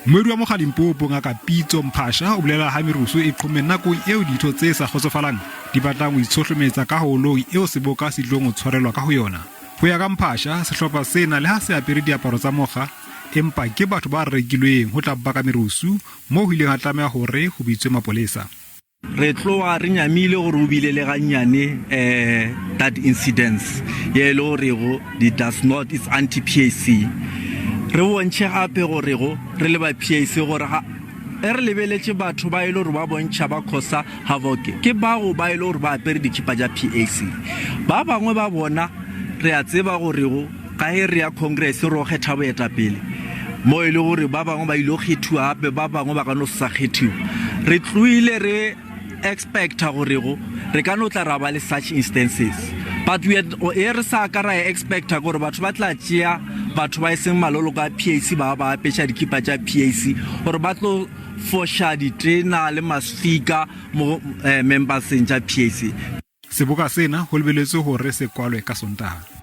Moedi wa Moga Limpopo, Ngaka Pitso Mphasha o bolela ha merusu e qhomme nakong eo ditho tse sa kgotsofalang di batlang ho itshohlometsa ka holong eo seboka se tlilong ho tshwarelwa ka ho yona. Ho ya ka Mphasha, sehlopha sena le ha se apere diaparo tsa mokga, empa ke batho ba rekilweng ho tla baka merusu moo ho ileng ha tlameha hore ho bitswe mapolesa. Re tloga re nyamile gore o bile le gannyane um that incidence ye e le gorego di does not it's anti PAC. Re bontšhe gape gorego re le ba PAC gore ga e re lebeletše batho ba e le gore ba bontšha ba khosa havoc ke bago ba e le gore ba apere dikhipa tša PAC. Ba bangwe ba bona re a tseba gorego Ka ge re ya Congress ro kgetha boetapele mo e le gore ba bangwe ba ile kgethiwa gape ba bangwe ba ka no se sa kgethiwa. Re tloile re expecta gorego re ka no tla ra ba le such instances but we had, e re sa ka ra e expecta gore batho ba tla tšea batho ba e seng maloloko a PAC ba ba apeša dikipa tša PAC gore ba tlo foša ditena le maswika mo eh, memberseng tša PAC. Seboka sena ho lebeletswe hore se kwalwe ka Sontaha.